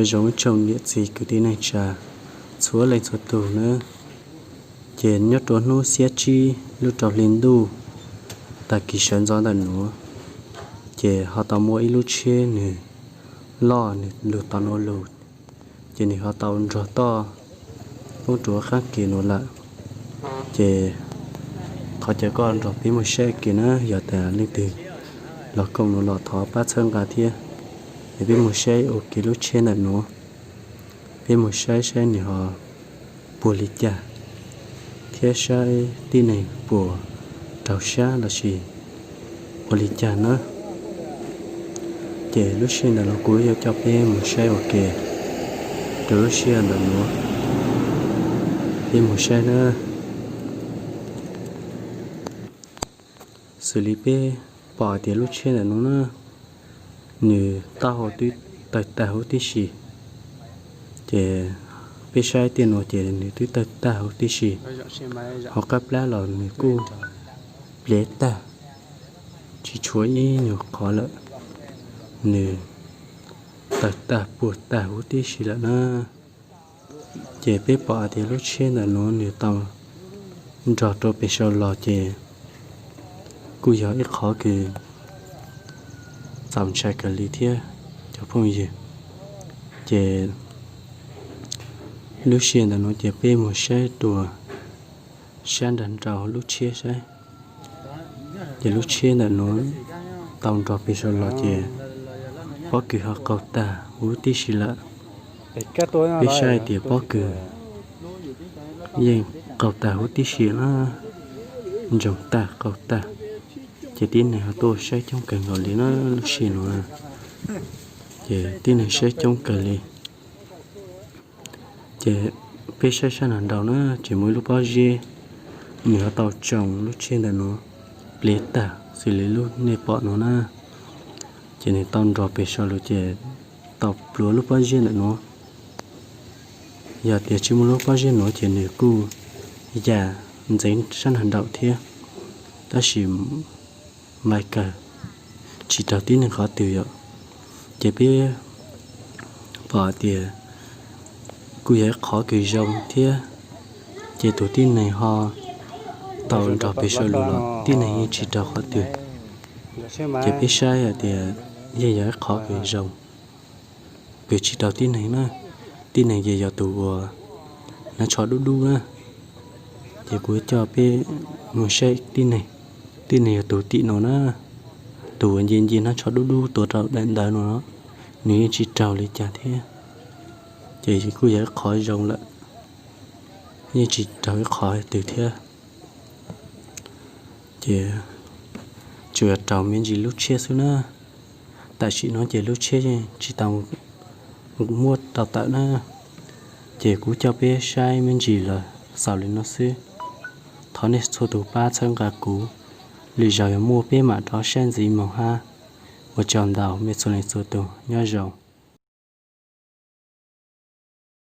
Zoo ib tsoom niam txiv kwv tij neej tsa txhua leej txhua tus nawb. Ces nyob rau hnub xiab tsib lub rau hli ntuj, tag kis sawv ntxov ntawm nuav, ces ho tau muaj ib lub tsheb nws loj nws lug tau nuav lug, ces nws ho tau nrog toj poob rua qaab kis nuav lawm. Ces qhov chaw koj nrog peb moog saib kis na, yog tas leej twg los koom nuav los thov pab txhawb nqa thiab. Es peb moog saib ua ke lub tsheb ntawm nuav, peb moog saib saib nws ho puas li cas, thiab saib tib neeg puas raug sab lossis ua li cas na. Ces lub sij hawm ntawm nuav kuv yuav coj peb moog saib ua ke rau lub sij hawm ntawm nuav. Peb moog saib na. Xws li peb pom hais tias lub tsheb ntawm nuav na, nws taub hau twb tawg tag huv tib si. Ces peb saib tiaj nuav ces nws twb tawg tag huv tib si, hauv qab plab los nws kuj plev tag, tsis tshuav ib nyuag qhov lawm, nws tawg tag puag tag huv tib si lawm na. Ces peb pom hais tias lub tsheb ntawm nuav nws tau nrog rau pem saum los ces kuj yog ib qhov kws txaus ntshai kawg li thiab cov phooj ywg. Ces lub sij hawm ntawm nuav ces peb moog saib dua sab nraag nraud lub tsheb saib. Ces lub tsheb ntawm nuav tau nrog pem saum los ces pob kws ho qaug tag huv tib si lawm. Peb saib hais tias pob kws yeej qaug tag huv tib si na, ntsoog tag qaug tag. Ces tib neeg ho tuaj saib coob kawg nkaus li na lub sij hawm nuav. Ces tib neeg saib coob kawg li. Ces peb saib sab nraag nraud na, ces muaj ib lub pob zeb, nws ho tau tsoo lub tsheb ntawm nuav plev tag xws li lub nej pom nuav na. Ces nws tau nrog pem saum lug ces tau pluav lub pob zeb ntawm nuav. Yog tias tsis muaj lub pob zeb nuav ces nws kuj yam ntxeev sab nraag nraud thiab, tab sis npaum kawg tsis raug tib neeg qhov twg yom. Ces peb pom tias kuj yog ib qhov kws zoo thiab, ces tus tib neeg ho tau nrog pem saum lug los tib neeg yeej tsis raug qhov twg. Ces peb saib hais tias yeej yog ib qhov kws zoo, kws tsis raug tib neeg na, tib neeg ces yog tus uas hnav tsho dub dub na. Ces kuv coj peb mus saib tib neeg, tib neeg yog tus tim no na, tus uas nce nce hnav tsho dub dub tuav rau daim ntawv no, nws yeej tsis raug li cas thiab. Ces kuj yog ib qhov zoo lawm, yeej tsis raug ib qhov twg thiab. Ces tsuas yog raug me ntsis lub tsheb xwb na. Tam sim no ces lub tsheb yeej tsis tau muab rau tawm na. Ces kuv coj peb saib me ntsis los xaus li no xwb. Thov nej txhua tus pab txhawb nqa kuv, lwm zaus yog muaj peb mam rov saib ntxiv mus hab. Ua tsaug ntau mej txhua leej txhua tus, nyob zoo.